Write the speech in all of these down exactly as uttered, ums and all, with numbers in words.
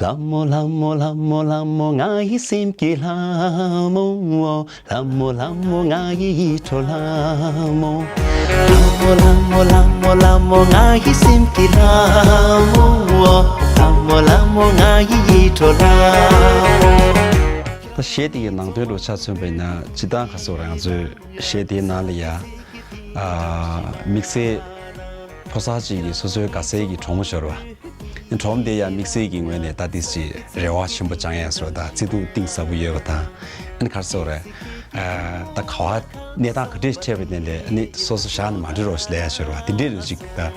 ལྷ་མོ་ལྷ་མོ་ལྷ་མོ་ལྷ་མོ་ང་ཡི་སེམས་ཀྱི་ལྷ་མོ། ལྷ་མོ་ལྷ་མོ་ང་ཡི་ཡིད་འཕྲོག་ལྷ་མོ། ལྷ་མོ་ལྷ་མོ་ལྷ་མོ་ལྷ་མོ་ང་ཡི་སེམས་ཀྱི་ལྷ་མོ། ལྷ་མོ་ལྷ་མོ་ང་ཡི་ཡིད་འཕྲོག་ལྷ་མོ། ད་གཞས་དེ་ཡི་ནང་དོན་ལ་ཆ་མཚོན་པ་ཡིན་ན་སྤྱིར་བཏང་ག་སོགས་རང་ཚོའི་གཞས་དེའི་ནང་ལ་ཡ། ཨ། དམིགས་བསལ་ཕོ་གསར་ཅིག་གིས་སོ་སོའི་དགའ་སའི་གི་གྲོགས་མོ་ཤོར་བ། གྲོགས་མོ་དེ་ཡང་དམིགས་བསལ་གྱི་ངོས་ནས་ད་དེ་ཅིག་རེ་བ་ཆེན་པོ་བཅང་ཡ་སོགས་དང་བརྩེ་དུང་གཏིང་ཟབ་པོ་ཡོད་པ་དང་། ཨ་ནི་ག་རེ་ཟེར་དགོས་རེད། ཨ། ད་ག་བ་གནས་སྟངས་ག་འདྲས་འཕྲད་པ་ཡིན་ནའི་ཨ་ནི་སོ་སོ་བཞག་ནས་མ་འགྲོ་རོགས་ཞེས་ལབ་ཡ་ཤོར་བ་དེ་འདྲས་རེད་ཅིག་ད།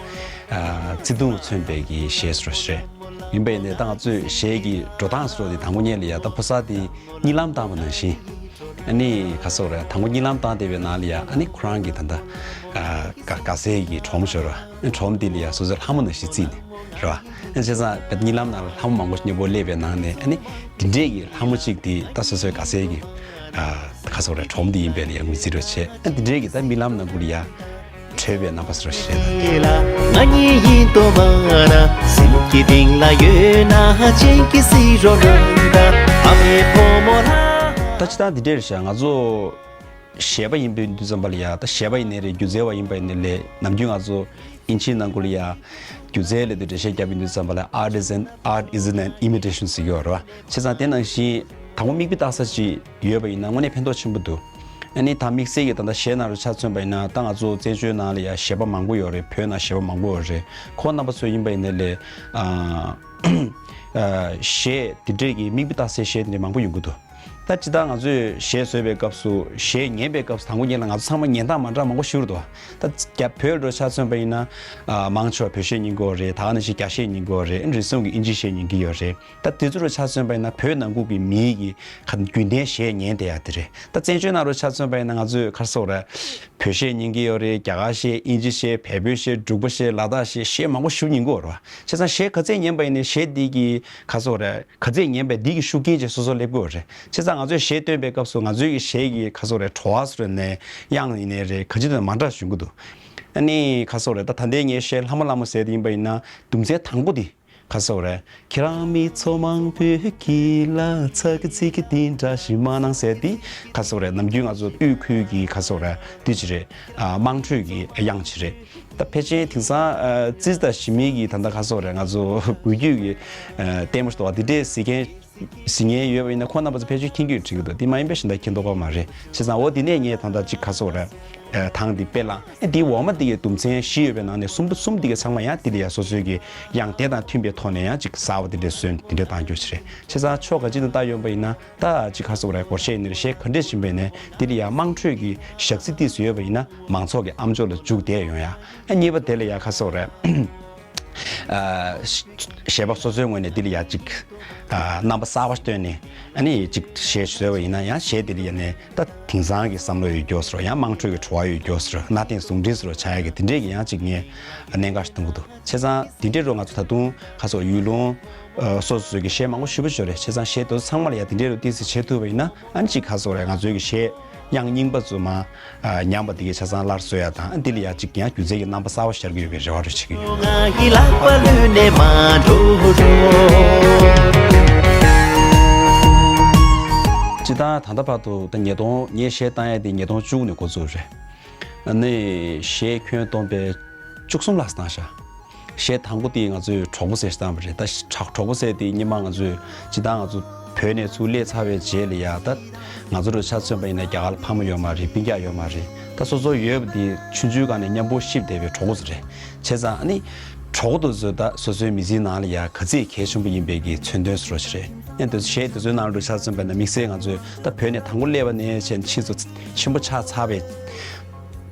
ཨ། བརྩེ་དུང་མཚོན་པའི་གི་གཞས་སོགས་རེད། ཡིན་པ་ཡིན་ནའི་ད་ང་ཚོས་གཞས་ཀྱི་འགྲོ་སྟངས་སོགས་དེ་དང་པོ་ཉིད་ལ་ཡ་ད་ཕོ་གསར་དེ་གཉིད་ལམ་བཏང་བ་ནང་བཞིན། ཨ་ནི་ག་སོགས་རེད། དང་པོ་གཉིད་ལམ་བཏང་བསྡད་པའི་ནང་ལ་ཡ་ཨ་ནི་ཁོ་རང་གི་ད་ལྟ་ཨ་དགའ་དགའ་སའི་གི་གྲོགས་མོ་ཤོར་བ། ཨ་ནི་གྲོགས་མོ་དེ་ལ་ཡ་སོ་སོའི་ལྷ་མོ་ནང་བཞིན་བརྩིས་ནས་རེད་བ། ཨ་ནི་བྱས་ཙང་གཉིད་ལམ་ནང་ལ་ལྷ་མོ་མང་པོ་མཉམ་པོ་སླེབས་པའི་ནང་ནས་ཨ་ནི་དེ་འདྲས་ཀྱི་ལྷ་མོ་གཅིག་དེ་ད་སོ་སོའི་དགའ་སའི་གི་ཨ་ག་སོགས་རེད། གྲོགས་མོ་དེ་ཡིན་པས་ལ་ཡ་ངོས་འཛིན་རོགས་བྱས། ཨ་ནི་དེ་འདྲས་ཀྱི་ད་རྨི་ལམ་ནང་ཁུལ་ལ་ཡ། འཕྲོས་པའི་རྣམ་པ་སོགས་ཤེས་ལ། ང་གཉིས་ཡིན་དོ་མ་ན། སེམས་ཀྱི་གཏིང་ལ་ཡོད་ན་སྤྱན་གྱིས་གཟིགས་རོགས་གནང་ད། ཨ་མའི་བུ་མོ་ལ། ད་སྤྱིར་བཏང་འདི་འདྲས་རེད་ཤག་ང་ཚོ་གཞས་པ་ཡིན་པའི་དུས་ཙམ་པ་ལ་ཡ། ད་གཞས་པ་ཡིན་ནའི་རེད། སྒྱུ་རྩལ་བ་ཡིན་པ་ཡིན་ནའི་ལས། ནམ་རྒྱུན་ང་ཚོ་དབྱིན་ཇིའི་ནང་ཁུལ་ལ་ཡ་སྒྱུ་རྩལ་ལབ་དུས་འགྲེལ་བཤད་རྒྱབ་པའི་དུས་ཙམ་པ་ལ། Art is an, art isn't an imitation ཟེར་གྱི་ཡོད་རེད་བ། བྱས་ཙང་དེ་ནང་བཞིན་དང་པོ་མིག་དཔེ་ལྟ་ས་ཅིག་ཡོད་པ་ཡིན་ན་དངོས་གནས་ཕན་ཐོགས་ཆེན་པོ་འདུག་ཨ་ནི་ད་དམིགས་བསལ་གྱི་ད་ལྟ་གཞས་ནང་ལ་ཆ་མཚོན་པ་ཡིན་ན། ད་ང་ཚོ་བཙན་བྱོལ་ནང་ལ་ཡ་གཞས་པ་མང་པོ་ཡོད་རེད། བོད་ནང་གཞས་པ་མང་པོ་ཡོད་རེད། ཁོང་རྣམ་པ་ཚོ་ཡིན་པ་ཡིན་ནའི་ལས། ཨ་ཨ་གཞས་དེ་འདྲས་ཀྱི་མིག་དཔེ་ལྟ་སའི་གཞས་དེ་འདྲས་མང་པོ་ཡོང་གི་འདུག་ད་ཇི་ལྟར་ང་ཚོས་གཞས་བཟོས་པའི་སྐབས་སུ། གཞས་ཉན་པའི་སྐབས་སུ། དང་པོ་ཉིད་ལ་ང་ཚོ་ཚང་མ་ཉན་སྟངས་མ་འདྲ་མང་པོ་ཞིག་འདུག་ད་རྒྱ་བོད་ལ་ཆ་མཚོན་པ་ཡིན་ན། ཨ་མང་ཆེ་བ་བོད་གཞས་ཉན་གྱི་ཡོད་རེད། ད་ག་ནང་བཞིན་རྒྱ་གཞས་ཉན་གྱི་ཡོད་རེད། རེ་ཟུང་གིས་དབྱིན་ཇིའི་གཞས་ཉན་གྱི་ཡོད་རེད། ད་དེ་ཚོ་ལ་ཆ་མཚོན་པ་ཡིན་ན་བོད་ནང་ཁུལ་གྱི་མིའི་གི་ཁ་རྒྱུན་ལྡན་གཞས་ཉན་བསྡད་ཡ་དེ་རེད། ད་བཙན་བྱོལ་ནང་ལ་ཆ་མཚོན་པ་ཡིན་ན་ང་ཚོས་ག་རེ་ཟེར་དགོས་རེད། བོད་གཞས་ཉན་གྱི་ཡོད་རེད། རྒྱ་གར་གཞས། དབྱིན་ཇི་གཞས། བལ་པོའི་གཞས། འབྲུག་པ་གཞས། ལ་དྭགས་གཞས། གཞས་མང་པོ་ཞིག་ཉན་གྱི་ཡོད་རེད་བ། བྱས་ཙང་གཞས་ག་ཚད་ཉན་པ་ཡིན་ནའི་གཞས་འདི་གི་ག་རེ་ཟེར་དགོས་རེད། ག་ཚད་ཉན་པའི་འདི་གི་ཤུགས་རྐྱེན་ཅིག་སོ་སོར་སླེབས་ཀྱི་ཡོད་རེད། བྱས་ཙང་ང་ཚོས་གཞས་བཏོན་པའི་སྐབས་སུ་ང་ཚོའི་གི་གཞས་ཀྱི་ག་རེ་ཟེར་དགོས་རེད། བྲོ་བ་སོགས་ནས་དབྱངས་ཡིན་ནའི་རེད། ག་ཅི་དང་མ་འདྲ་བྱུང་གི་འདུག་ཨ་ནི་ག་རེ་ཟེར་དགོས་རེད། ད་ད་ལྟའི་ངའི་གཞས་ལྷ་མོ་ལྷ་མོ་ཟེར་དེ་ཡིན་པ་ཡིན་ན། རྒྱུ་མཚན་དང་པོ་དེ་ག་རེ་ཟེར་དགོས་རེད། ཁྱེད་རང་མི་ཚོ་མང་པོས་ཁྱི་ལ་ཚ་གི་ཚིག་གི་དེ་འདྲ་ཞིག་མ་གནང་ཟེར་དེ་ག་རེ་ཟེར་དགོས་རེད། ནམ་རྒྱུན་ང་ཚོ་དབུས་ཁུལ་གྱི་ག་རེ་ཟེར་དགོས་རེད། དེ་ཅིག་རེད། ཨ་དམངས་ཁྲོད་ཀྱི་དབྱངས་ཅིག་རེད། ད་ཕལ་ཆེར་དེང་སང་ཨ་ཙི་ཙི་དང་ཞི་མི་གི་ད་ལྟ་ག་རེ་ཟེར་དགོས་རེད། ང་ཚོ་འགུལ་སྐྱོད་ཀྱི་ཨ་ལྟད་མོ་ཞིག་འདུག་བ། དེ་འདྲས་གཟིགས་མཁན་གཟིགས་མཁན་ཡོད་པ་ཡིན་ན་ཁོང་རྣམ་པ་ཚོ་ཕལ་ཆེར་མཁྱེན་གྱི་ཡོད་འགྲིག་གི་འདུག་དེ་མ་ཡིན་པ་གཞན་དག་མཁྱེན་མདོག་ཁ་པོ་མ་རེད། བྱས་ཙང་འོ་དེ་ནས་ངས་ད་ལྟ་ཅིག་ག་རེ་ཟེར་དགོས་རེད། ཨ་ཐང་འདི་དཔེ་བླངས། ཨ་འདིའི་འོག་མ་འདི་གའི་དུམ་ཚན་བཞི་ཡོད་པའི་ནང་ནས་གསུམ་པ་གསུམ་འདི་གའི་ཚང་མ་ཡང་འདི་ལ་ཡང་སོ་སོའི་གི་དབྱངས་དེ་དང་མཐུན་པའི་ཐོག་ནས་ཡང་ཅིག་གསར་པ་འདི་འདྲས་བཟོས་འདི་འདྲས་གཏང་རྒྱུ་ཞིག་རེད། བྱས་ཙང་ཕྱོགས་ག་ཅིག་ནས་བལྟ་ཡོང་པ་ཡིན་ན། ད་ཅིག་ག་རེ་ཟེར་དགོས་རེད། སྒོར་གཞས་ཡིན་ནའི་གཞས་ག་འདྲས་ཡིན་པ་ཡིན་ནའི་འདི་ལ་ཡང་དམངས་ཁྲོད་ཀྱི་ཞག་ཚི་ཏིས་ཡོད་པ་ཡིན་ན་མང་ཚོགས་ཀྱི་ཨ་མཆོག་ལ་འཇུག་བསྡད་ཡོང་ཡ། ཨ་གཉིས་པ་དེ་ལ་ཡང་ག་རེ་ཟེར་དགོས་རེད། ཨ་གཞས་པ་སོ་སོའི་ངོས་ནས་འདི་ལ་ཡང་ཅིག་ཨ་རྣམ་པ་གསར་པ་བཏོན་ནས་ཨ་ནི་ཅིག་གཞས་བཟོས་པ་ཡིན་ན་ཡང་གཞས་འདི་ལ་ཡང་ནས་ད་དེང་སང་གི་བསམ་བློ་ཡོད་རྒྱུ་ཟེར་རོ། ཡང་དམངས་ཁྲོད་ཀྱི་བྲོ་བ་ཡོད་རྒྱུ་ཟེར་རོ། གནའ་དེང་ཟུང་འབྲེལ་ཟེར་རོ་ཆགས་ཡ་གི་དེ་འདྲས་ཀྱི་ཡང་ཅིག་ངས་གནད་འགག་ཞིག་མཐོང་གི་འདུག་བྱས་ཙང་དེ་འདྲས་རུ་ང་ཚོ་ད་དུང་ག་རེ་ཟེར་དགོས་རེད། ཡུལ་ལུང་ཨ་སོ་སོ་སོའི་གི་གཞས་མང་པོ་ཞེ་པོ་ཅིག་ཡོད་རེད། བྱས་ཙང་གཞས་དེ་ཚོ་ཚང་མ་ལ་ཡང་དེ་འདྲས་རུ་ཏོག་ཙམ་བྱེད་ཐུབ་པ་ཡིན་ན། ཨ་ནི་ཅིག་ག་རེ་ཟེར་དགོས་རེད། ང་ཚོའི་གི་གཞས་དབྱངས་རྙིང་པ་ཚོ་མར་ཨ་ཉམས་པ་དེ་གའི་ཆ་ཚང་སླར་གསོ་ཡ་དང་། ཨ་འདི་ལ་ཡང་ཅིག་ཡང་སྒྱུ་རྩལ་གྱི་རྣམ་པ་གསར་པ་ཤར་གྱི་ཡོད་པའི་རེ་བ་རེ་བྱེད་ཀྱི་ཡོད། ང་ཡི་ལག་པ་ལུས་ནས་མ་འགྲོ་རོགས། སྤྱིར་བཏང་ད་ལྟ་བར་དུ་ད་ཉིས་སྟོང་ངས་གཞས་བཏང་ཡ་དེ་ཉིས་སྟོང་བཅུ་དགུ་ནས་འགོ་བཙུགས་རེད། ཨ་ནི་གཞས་ཁྱོན་བསྡོམས་པའི་བཅུ་གསུམ་ལྷག་བཏང་ཤག་གཞས་དང་པོ་དེ་ང་ཚོས་གྲོགས་པོ་ཟེར་བཏང་བ་རེད། ད་གྲོགས་པོ་ཟེར་དེ་སྔོན་མ་ང་ཚོས་སྤྱིར་བཏང་ང་ཚོ་བོད་ནས་ཚུར་སླེབས་ཚར་བའི་རྗེས་ལ་ཡ། ད་ང་ཚོ་རུ་ཆ་མཚོན་པ་ཡིན་ན་རྒྱ་གར་ལ་ཕ་མ་ཡོད་མ་རེད། སྤུན་ཀྱག་ཡོད་མ་རེད། ད་སོ་སོ་ཡོད་པ་དེ་ཆུང་ཆུང་སྒང་ནས་མཉམ་པོ་གཤིབ་བསྡད་པའི་གྲོགས་པོ་ཚོ་རེད། བྱས་ཙང་ཨ་ནི་གྲོགས་པོ་དེ་ཚོ་ད་སོ་སོའི་མི་ཚེའི་ནང་ལ་ཡ་ག་ཚད་གལ་ཆེན་པོ་ཡིན་པའི་གི་མཚོན་དོན་བཟོ་འདྲ་ཞིག་རེད། ཨ་ནི་དེ་ཚོ་གཞས་དེ་ཚོའི་ནང་ལ་རུ་ཆ་མཚོན་པ་ཡིན་ན་དམིགས་བསལ་ང་ཚོས་ད་བོད་ནས་དང་པོ་སླེབས་པ་ནས་བྱས་ནས་ཕྱིས་སུ་ཆེན་པོ་ཆགས་ཚར་བའི་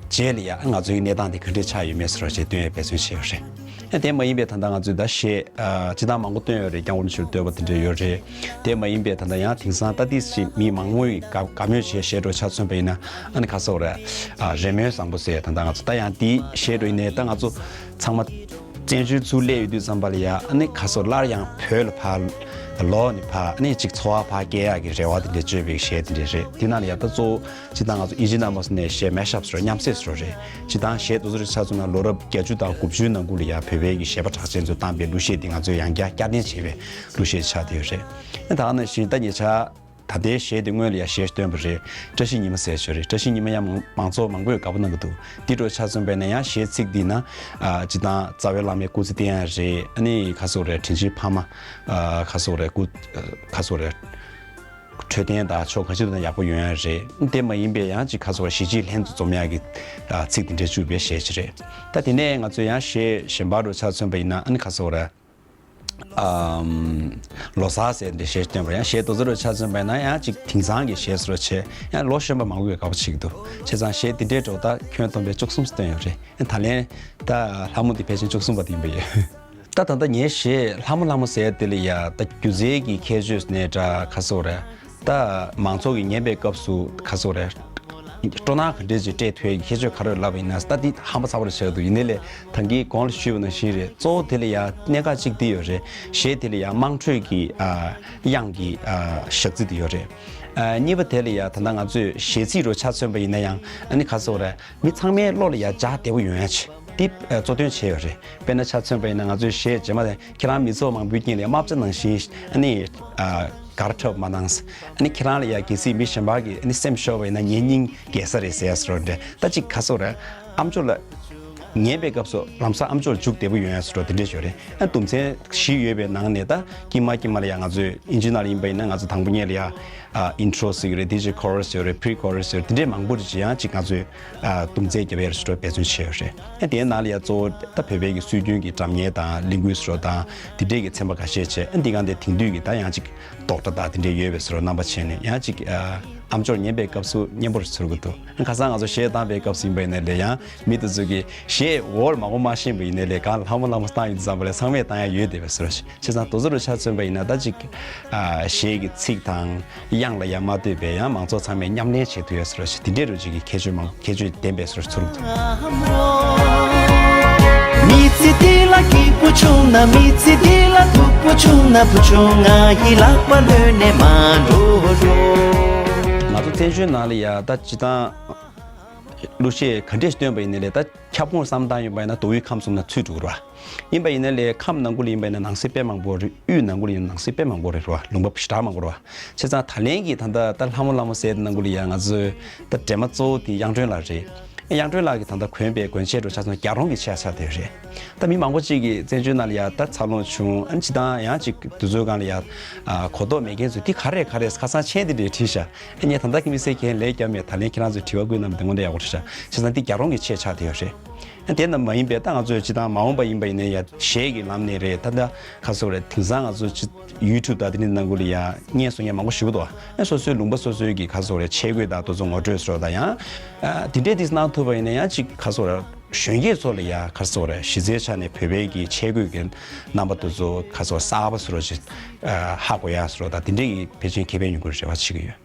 རྗེས་ལ་ཡ་ང་ཚོའི་གནས་སྟངས་དེ་ག་འདྲས་ཆགས་ཡོད་མེད་སོགས་ཅིག་སྟོན་ཡའི་འབད་བརྩོན་བྱས་ཡོད་རེད། ཨ་དེ་མ་ཡིན་པའི་ད་ལྟ་ང་ཚོས་ད་གཞས་ཨ་སྤྱིར་བཏང་མང་པོ་བཏོན་ཡོད་རེད། སྐྱབས་མགོན་ཆེ་བསྟོད་པ་དེ་འདྲ་ཡོད་རེད། དེ་མ་ཡིན་པའི་ད་ལྟ་ཡང་དེང་སང་ད་ཏིས་ཅིག་མི་མང་པོ་ཡིས་དགའ་དགའ་མོས་བྱས་གཞས་འདྲ་ཆ་མཚོན་པ་ཡིན་ན། ཨ་ནི་ག་རེ་ཟེར་དགོས་རེད། ཨ་རེ་སྨོན་བཟང་པོ་ཟེར། ད་ལྟ་ང་ཚོ་ད་ཡང་དེའི་གཞས་འདྲ་ཡིན་ནའི་ད་ང་ཚོ་ཚང་མ། བཙན་བྱོལ་ཚུར་སླེབས་ཡོང་དུས་ཙམ་པ་ལ་ཡ་ཨ་ནི་ཁ་སོ་སླར་ཡང་བོད་ལ་ཕར་ལོག་ནས་ཕར་ཨ་ནི་ཅིག་འཚོ་བ་ཕར་སྐྱེལ་ཡག་གི་རེ་བ་དེ་འདྲ་བཅོལ་བའི་གཞས་དེ་འདྲ་རེད། དེ་ནང་ལ་ཡ་ད་གཙོ་བོ་སྤྱིར་བཏང་ང་ཚོ་ཨིན་ཇི་ནང་མ་སོང་ནས་གཞས་མེཤ་ཨབ་ཟེར་མཉམ་བསྲེས་ཟེར་རེད། སྤྱིར་བཏང་གཞས་དེ་ཚོ་རེ་ཆ་མཚོན་ན་ལོ་རབས་བརྒྱད་ཅུ་དང་དགུ་བཅུའི་ནང་ཁུལ་ལ་ཡ་བོད་པའི་གི་གཞས་པ་གྲགས་ཅན་ཚོས་བཏང་པའི་གླུ་གཞས་དེ་ང་ཚོས་ཡང་བསྐྱར་བསྐྱར་ལྡན་བྱས་པའི་གླུ་གཞས་ཆགས་བསྡད་ཡོད་རེད། ད་ག་ནང་བཞིན་ད་ཉེ་ཆར། ད་ལྟའི་གཞས་དེ་སྔོན་ལ་ཡང་གཞས་བཏོན་པ་རེད། བཀྲ་ཤིས་ཉི་མ་ཟེར་ཞིག་རེད། བཀྲ་ཤིས་ཉི་མ་ཡང་མང་མང་ཚོགས་མང་པོས་དགའ་པོ་གནང་གི་འདུག་དེ་འདྲ་ཆ་མཚོན་པ་ཡིན་ན་ཡང་གཞས་ཚིག་འདི་ན། ཨ་སྤྱིར་བཏང་རྩ་བའི་བླ་མའི་སྐུ་ཚེ་བརྟན་ཡ་རེད། ཨ་ནི་ཁ་སོག་རེད། དྲིན་ཆེན་ཕ་མ། ཨ་ཁ་སོག་རེད། སྐུ་ཁ་སོག་རེད། འཕྲོད་བསྟེན་དང་ཕྱོགས་ག་ཅི་དང་ཡག་པོ་ཡོང་ཡ་རེད། དེ་མ་ཡིན་པའི་ཡང་ཅིག་ཁ་སོག་རེད། གཞིས་བྱེས་ལྷན་དུ་འཛོམས་ཡ་གི་ཨ་ཚིག་དེ་འདྲ་བཅུག་པའི་གཞས་ཅིག་རེད། ད་དེ་ནས་ང་ཚོས་ཡང་གཞས་གཞན་པ་འདྲ་ཆ་མཚོན་པ་ཡིན་ན་ཨ་ནི་ཁ་སོག་རེད། ཨམ། ལོ་གསར་ཟེར་འདི་གཞས་བཏོན་པ་ཡང་གཞས་དེ་ཚོ་རུ་ཆ་མཚོན་པ་ཡིན་ན་ཡང་ཅིག་དེང་སང་གི་གཞས་སུ་རུ་བྱས་ཡང་ལོ་གཞོན་པ་མང་པོས་དགའ་པོ་བྱེད་ཀྱི་འདུག་བྱས་ཙང་གཞས་འདི་འདྲའི་འགྲོ་ད་ཁྱོན་བསྡོམས་པས་བཅུ་གསུམ་བཏོན་ཡོད་རེད། ད་ལན་ད་ལྷ་མོ་འདི་ཕལ་ཆེར་བཅུ་གསུམ་པ་དེ་ཡིན་པ་ཡོད། ད་ད་ལྟ་ངའི་གཞས་ལྷ་མོ་ལྷ་མོ་ཟེར་དེ་ལ་ཡ་ད་སྒྱུ་རྩལ་གྱི་ཁྱད་ཆོས་ནས་འདྲ་ཁ་སོག་རེད། ད་མང་ཚོགས་ཀྱིས་ཉན་པའི་སྐབས་སུ་ཁ་སོག་རེད། སྤྲོ་སྣང་ག་འདྲས་ཅིག་སྤྲད་ཐུབ་ཡག་གི་ཁྱད་ཆོས་ག་རེ་ལབ་པ་ཡིན་ན་ད་འདི་ཧམ་པ་ཚ་པོ་རེ་ཆགས་འདུག་ཡིན་ནའི་ལས་ད་གིན་གོང་ལ་ཞུས་པ་ནང་བཞིན་རེད། གཙོ་བོ་དེ་ལ་ཡང་གནད་འགག་གཅིག་འདི་ཡོད་རེད། གཞས་དེ་ལ་ཡང་དམངས་ཁྲོད་ཀྱི་ཨ་དབྱངས་ཀྱི་ཨ་ཞག་རྩི་འདི་ཡོད་རེད། ཨ་གཉིས་པ་དེ་ལ་ཡང་ད་ལྟ་ང་ཚོས་གཞས་ཚིག་རུ་ཆ་མཚོན་པ་ཡིན་ན་ཡང་ཨ་ནི་ག་ཟེར་དགོས་རེད། མི་ཚང་མའི་བློ་ལ་ཡང་འཇགས་བདེ་པོ་ཡོང་ཡ་ཆེད་དེ་ཨ་གཙོ་དོན་བྱས་ཡོད་རེད། དཔེར་ན་ཆ་མཚོན་པ་ཡིན་ན་ང་ཚོའི་གཞས་རྗེས་མ་དེ། ཁྱེད་རང་མི་ཚོགས་མང་པོའི་དཀྱིལ་ལ་དམག་བྱ་ནང་བཞིན་ཨ་ནི་ཨ་གར་འཁྲབ་མ་གནང་། ཨ་ནི་ཁྱེད་རང་ལ་ཡ་གལ་སྲིད་མི་གཞན་པ་གིས་ཨ་ནི་སེམས་ཤོར་བ་ཡིན་ན་ངའི་སྙིང་རྒས་ས་རེད་ཟེར་ཡ་སོགས་འདྲ་ད་ཅིག་ག་ཟེར་དགོས་རེད། ཨམ་ཅོག་ལ་ཉན་པའི་སྐབས་སུ་ལམ་སང་ཨམ་ཅོག་ལ་འཇུག་བདེ་པོ་ཡོང་ཡ་སོགས་འདྲ་དེ་འདྲས་ཡོད་རེད། ཨ་དུམ་ཚན་བཞི་ཡོད་པའི་ནང་ནས་ད་དཀྱིལ་མ་དཀྱིལ་མ་ལ་ཡ་ང་ཚོས་ཨིན་ཇི་ནང་ལ་ཡིན་པ་ཡིན་ན་ང་ཚོ་དང་པོ་ཉིད་ལ་ཡ་ཨ་ཨིན་ཊྲོ་ཟེར་གྱི་རེད། དེ་རྗེས་ཁོ་ར་སི་ཡོད་རེད། པི་རི་ཁོ་ར་སི་ཡོད་རེད། དེ་འདྲས་མང་པོ་རེད། ཅིག་ཡང་ཅིག་ང་ཚོས། ཨ་དུམ་ཚན་བརྒྱབ་པའི་རེ་སི་ཊོ་འབད་བརྩོན་བྱས་ཡོད་རེད། ཨ་དེའི་ནང་ལ་ཡ་གཙོ་བོ་ད་བོད་པའི་གི་སྲོལ་རྒྱུན་གྱི་སྒྲ་སྙན་དང་གླིང་སྐུའི་སྲོལ་དང་དེ་འདྲས་ཀྱི་ཚན་པ་ཁ་ཤས་བྱས། ཨ་འདི་ག་འདི་དེང་དུས་ཀྱི་ད་ཡང་ཅིག་རྡོག་སྒྲ་དང་དེ་འདྲས་ཡོད་པའི་སྲོལ་རྣམ་པ་བྱས་ནས་ཡང་ཅིག་ཨ་ཨམ་ཅོག་ཉན་པའི་སྐབས་སུ་སྙན་པོ་རེ་ཚོར་གི་འདུག་ཨ་ཁ་སང་ང་ཚོ་གཞས་བཏང་པའི་སྐབས་སུ་ཡིན་པ་ཡིན་ན་ལས་ཡང་མི་དེ་ཚོ་གི་གཞས་འོར་མང་པོ་མ་ཤེས་པ་ཡིན་ན་ལས་གང་ལྷ་མོ་ལྷ་མོ་བཏང་ཡོད་དུས་ཙམ་པ་ལས་ཚང་མས་བཏང་ཡ་ཡོད་བསྡད་པའི་སྲོལ་ཞིག་བྱས་ཙང་དེ་ཚོ་རུ་ཆ་མཚོན་པ་ཡིན་ན་ད་ཅིག་ཨ་གཞས་ཀྱི་ཚིག་དང་དབྱངས་ལ་ཡ་མ་ལྟོས་པའི་ཡང་མང་ཚོགས་ཚང་མས་མཉམ་ལེན་བྱེད་ཐུབ་ཡ་སོགས་དེ་འདྲའི་རུ་ཅིག་གི་ཁྱད་ཆོས་མང་ཁྱད་ཆོས་ལྡན་པའི་སོགས་ཚུར་འདུག་མི་ཚེ་འདི་ལ་སྐྱིད་པོ་བྱུང་ན། མི་ཚེ་འདི་ལ་སྡུག་པོ་བྱུང་ན། བུ་ཆུང་ང་ཡི་ལག་པ་ལོན་ནས་མ་འགྲོ་རོགས། ང་ཚོ་བཙན་བྱོལ་ནང་ལ་ཡ་ད་སྤྱིར་བཏང་གླུ་གཞས་ག་འདྲས་བཏོན་པ་ཡིན་ནའི་ལས་ད་ཁྱབ་ཁོངས་བསམ་བཏང་ཡོང་པ་ཡིན་ན་མདོ་དབུས་ཁམས་གསུམ་ན་ཚུད་འགྲོ་གི་རེད་བ། ཡིན་པ་ཡིན་ན་ལས་ཁམས་ནང་ཁུལ་ཡིན་པ་ཡིན་ན་ནང་གསེས་དཔེ་མང་པོ་རེད། དབུས་ནང་ཁུལ་ཡིན་ན་ནང་གསེས་དཔེ་མང་པོ་རེད་རེད་བ། ལུང་པ་ཞེ་དྲག་མང་པོ་རེད་བ། བྱས་ཙང་ད་ལན་གྱི་ད་ལྟ་ད་ལྷ་མོ་ལྷ་མོ་ཟེར་དེ་ནང་ཁུལ་ཡ་ང་ཚོའི་ད་འགྲེམས་མ་གཙོ་བོ་དེ་དབྱངས་སྒྲོན་ལགས་རེད། དབྱངས་སྒྲོན་ལགས་ཀྱིས་ད་ལྟ་གོན་པའི་གོན་ཆས་འདྲ་ཆ་ཚང་རྒྱ་རོང་གི་ཆས་ཆགས་བསྡད་ཡོད་རེད། ད་མི་མང་པོ་ཅིག་གིས་བཙན་བྱོལ་ནང་ལ་ཡ་ད་འཚར་ལོངས་བྱུང་ཨ་ནི་སྤྱིར་བཏང་ཡང་ཅིག་དུས་ཚོད་སྒང་ལ་ཡ་ཨ་གོ་རྟོགས་མེད་མཁན་ཚོས་འདི་ག་རེ་ག་རེ་ཁ་སང་མཆན་འདི་འདྲས་བྲིས་ཤག་ཨ་ངས་ད་ལྟ་གི་མི་སེར་གྱིས་ལན་བརྒྱབ་མེད། ད་ལན་ཁྱེད་རང་ཚོས་དྲི་བ་བཀོད་གནང་བ་དེ་དངོས་གནས་ཡག་པོ་རེད་ཤག་བྱས་ཙང་འདི་རྒྱ་རོང་གི་ཆས་ཆགས་བསྡད་ཡོད་རེད། ཨ་དེ་ཙམ་མ་ཡིན་པའི་ད་ང་ཚོས་སྤྱིར་བཏང་མ་འོངས་པ་ཡིན་པ་ཡིན་ནའི་ཡ་གཞས་ཀྱི་ལམ་ནས་རེད། ད་ལྟ་ག་ཟེར་དགོས་རེད། དེང་སང་ང་ཚོ་ཅི་ཡུ་ཊུབ་དང་དེ་འདྲའི་ནང་ཁུལ་ལ་ཡ་བརྙན་བཟོ་མཁན་མང་པོ་ཞེ་པོ་འདུག་ཨ་སོ་སོའི་ལུང་པ་སོ་སོའི་གི་ག་ཟེར་དགོས་རེད། ཆས་གོས་དང་དེ་ཚོ་ངོ་སྤྲོད་སོགས་དང་ཡང་ཨ་དེ་འདྲའི་དེ་གནང་ཐུབ་པ་ཡིན་ན་ཡང་ཅིག་ག་ཟེར་དགོས་རེད། གཞོན་སྐྱེས་ཚོ་ལ་ཡ་ག་ཟེར་དགོས་རེད། གཞི་རྩའི་ཆ་ནས་བོད་པའི་གི་ཆས་གོས་ཀྱི་རྣམ་པ་དེ་ཚོ་ག་ཟེར་དགོས་གསར་པ་བཟོ་འདྲ་ཅིག་ཨ་ཧ་གོ་ཡ་བཟོ་འདྲ་དང་དེ་འདྲའི་གི་ཕལ་ཆེར་ཁེ་ཕན་ཡོང་གི་རེད་རེ་བ་བྱེད་ཀྱི་ཡོད།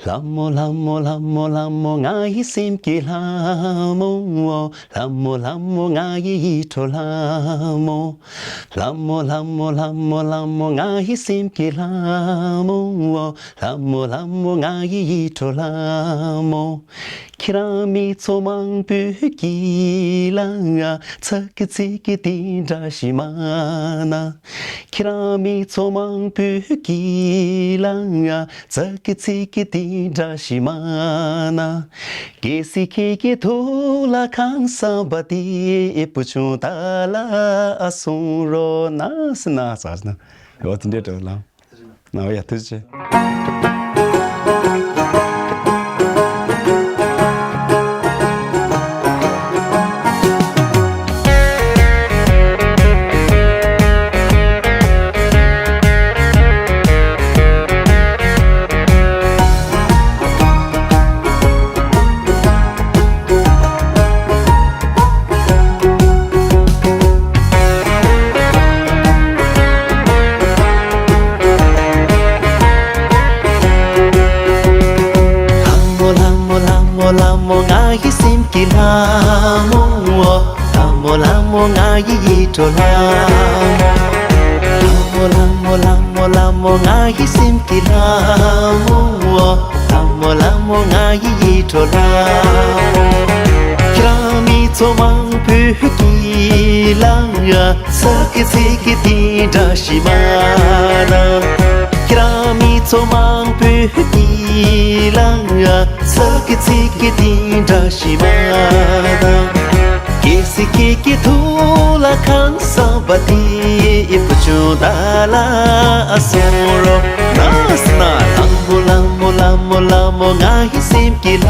ལྷ་མོ་ལྷ་མོ་ལྷ་མོ་ལྷ་མོ་ང་ཡི་སེམས་ཀྱི་ལྷ་མོ། ལྷ་མོ་ལྷ་མོ་ང་ཡི་ཡིད་འཕྲོག་ལྷ་མོ། ལྷ་མོ་ལྷ་མོ་ལྷ་མོ་ལྷ་མོ་ང་ཡི་སེམས་ཀྱི་ལྷ་མོ། ལྷ་མོ་ལྷ་མོ་ང་ཡི་ཡིད་འཕྲོག་ལྷ་མོ། ཁྱེད་རང་མི་ཚོགས་མང་པོའི་དཀྱིལ་ལ་ཚ་གི་ཚིག་གི་དེ་འདྲ་ཞིག་མ་ན། ཁྱེད་རང་མི་ཚོགས་མང་པོའི་དཀྱིལ་ལ་ཚ་གི་ཚིག་གི་དེ་འདྲ་ཞིག་མ་ན། གལ་སྲིད་ཁྱེད་ཀྱི་ཐུགས་ལ་ཁང་བཟང་པ་དེ་བུ་ཆུང་ད་ལ་གསུང་རོགས་གནང་ཟེར་ན་ཟེར་ན། འོ་དེ་འདྲའི་འགྲོ་ལ། ཨོ་ཡ་ཐུགས་རྗེ་ཆེ། ང་ཡི་ཡིད་འཕྲོག་ལྷ་མོ། ལྷ་མོ་ལྷ་མོ་ལྷ་མོ་ལྷ་མོ་ང་ཡི་སེམས་ཀྱི་ལྷ་མོ། ལྷ་མོ་ལྷ་མོ་ང་ཡི་ཡིད་འཕྲོག་ལྷ་མོ། ཁྱེད་རང་མི་ཚོ་མང་པོས་ཀྱི་ལ་ས་ཀི་ཚི་ཀི་དེ་འདྲ་ཞིག་མ་ན། ཁྱེད་རང་མི་ཚོ་མང་པོས་ཀྱི་ལ་ས་ཀི་ཚི་ཀི་དེ་འདྲ་ཞིག་མ་ན། ཀི་སི་ཀི་ཀི་ཐུ་ལ་ཁང་ས་བ་དི་ཨི་པུ་ཅུ་ད་ལ་ཨ་སོ་རོ་ན་སི་ན། ལ་མོ་ལ་མོ་ལ་མོ་ལ་མོ་ང་ཡི་སེམས་ཀྱི་ལ་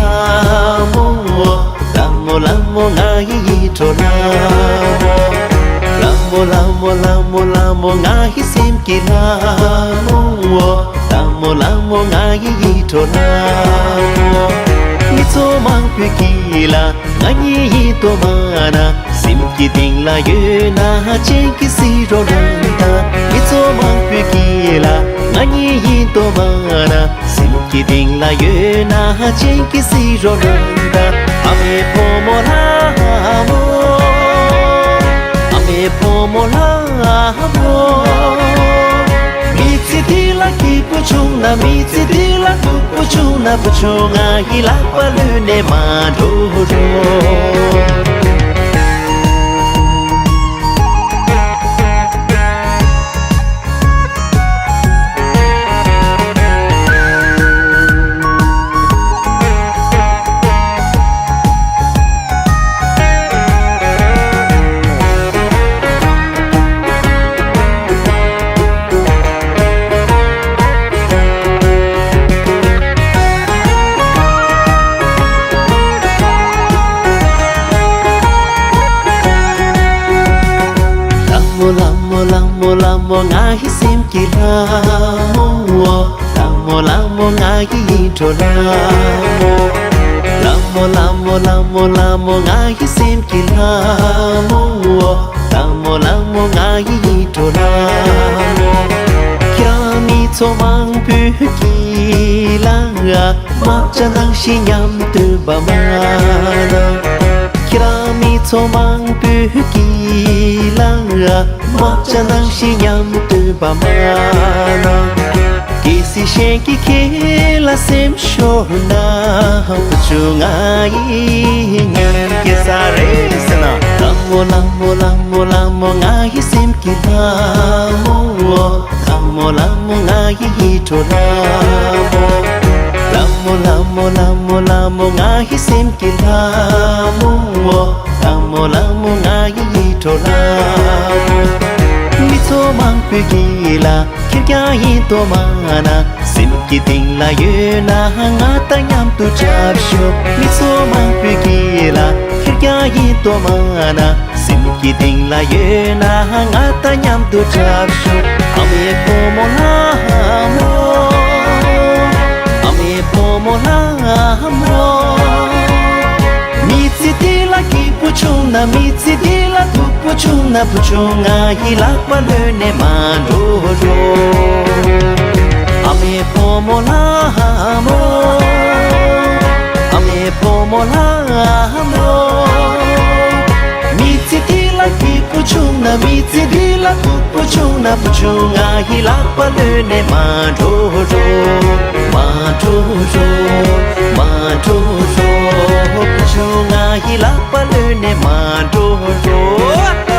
མོ། ལ་མོ་ལ་མོ་ང་ཡི་ཡིད་འཕྲོག་ལ་མོ། ལ་མོ་ལ་མོ་ལ་མོ་ལ་མོ་ང་ཡི་སེམས་ཀྱི་ལ་མོ། ལ་མོ་ལ་མོ་ང་ཡི་ཡིད་འཕྲོག་ལ་མོ། མི་ཚོ་མང་པོས་ཀྱི་ལ་ང་ཉིད་ཡིན་དོ་མ་ན། སེམས་ཀྱི་གཏིང་ལ་ཡོད་ན་ཅན་གྱི་སི་རོ་ལན་ད། མི་ཚོ་མང་པོས་ཀྱི་ལ་ང་ཉིད་ཡིན་དོ་མ་ན། སེམས་ཀྱི་གཏིང་ལ་ཡོད་ན་ཅན་གྱི་སི་རོ་ལན་ད། ཨ་མའི་བུ་མོ་ལ་མོ། ཨ་མའི་བུ་མོ་ལ་མོ། མི་ཚེ་འདི་ལ་སྐྱིད་པོ་བྱུང་ན། མི་ཚེ་འདི་ལ་སྡུག་པོ་བྱུང་ན། བུ་ཆུང་ང་ཡི་ལག་པ་ལུས་ནས་མ་འགྲོ་རོགས། ལ་མོ་ལ་མོ་ལ་མོ་ལ་མོ་ང་ཡི་སེམས་ཀྱི་ལ་མོ། ལ་མོ་ལ་མོ་ང་ཡི་ཡིད་འཕྲོག་ལ་མོ། ལ་མོ་ལ་མོ་ལ་མོ་ལ་མོ་ང་ཡི་སེམས་ཀྱི་ལ་མོ། ལ་མོ་ལ་མོ་ང་ཡི་ཡིད་འཕྲོག་ལ་མོ། ཁྱེད་རང་མི་ཚོ་མང་པོས་ཀྱི་ལ་དམག་ཆ་ནང་བཞིན་མཉམ་སྡོད་པ་མ་ན། ཁྱེད་རང་མི་ཚོ་མང་པོས་ཀྱི་ལ་དམག་ཆ་ནང་བཞིན་མཉམ་སྡོད་པ་མ་ན། གལ་སྲིད་གཞན་གྱིས་ཁྱེད་ལ་སེམས་ཤོར་ན། བུ་ཆུང་ང་ཡི་ཉིན་སྐྱེལ་ས་རེད་ཟེར་ན། ལ་མོ་ལ་མོ་ལ་མོ་ལ་མོ་ང་ཡི་སེམས་ཀྱི་ལ་མོ། ལ་མོ་ལ་མོ་ང་ཡི་ཡིད་འཕྲོག་ལ་མོ། ལ་མོ་ལ་མོ་ལ་མོ་ལ་མོ་ང་ཡི་སེམས་ཀྱི་ལ་མོ། ལ་མོ་ལ་མོ་ང་ཡི་ཡིད་འཕྲོག་ལ་མོ། མི་ཚོ་མང་པོས་ཀྱི་ལ་ཁེར་རྐྱང་ཡིན་དོ་མ་ན། སེམས་ཀྱི་གཏིང་ལ་ཡོད་ན་ང་དང་མཉམ་དུ་འཁྲབ་ཤོག་མི་ཚོ་མང་པོས་ཀྱི་ལ་ཁེར་རྐྱང་ཡིན་དོ་མ་ན། སེམས་ཀྱི་གཏིང་ལ་ཡོད་ན་ང་དང་མཉམ་དུ་འཁྲབ་ཤོག་ཨ་མའི་བུ་མོ་ལ་མོ། ཨ་མའི་བུ་མོ་ལ་མོ། མི་ཚེ་འདི་ལ་སྐྱིད་པོ་བྱུང་ན། མི་ཚེ་འདི་ལ་སྡུག་པོ་བྱུང་ན། བུ་ཆུང་ང་ཡི་ལག་པ་ལུས་ནས་མ་འགྲོ་རོགས། ཨ་མའི་བུ་མོ་ལ་མོ། ཨ་མའི་བུ་མོ་ལ་མོ། མི་ཚེ་འདི་ལ་སྐྱིད་པོ་བྱུང་ན། མི་ཚེ་འདི་ལ་སྡུག་པོ་བྱུང་ན། བུ་ཆུང་ང་ཡི་ལག་པ་ལུས་ནས་མ་འགྲོ་རོགས། མ་འགྲོ་རོགས། མ་འགྲོ་རོགས། བུ་ཆུང་ང་ཡི་ལག་པ་ལུས་ནས་མ་འགྲོ་རོགས།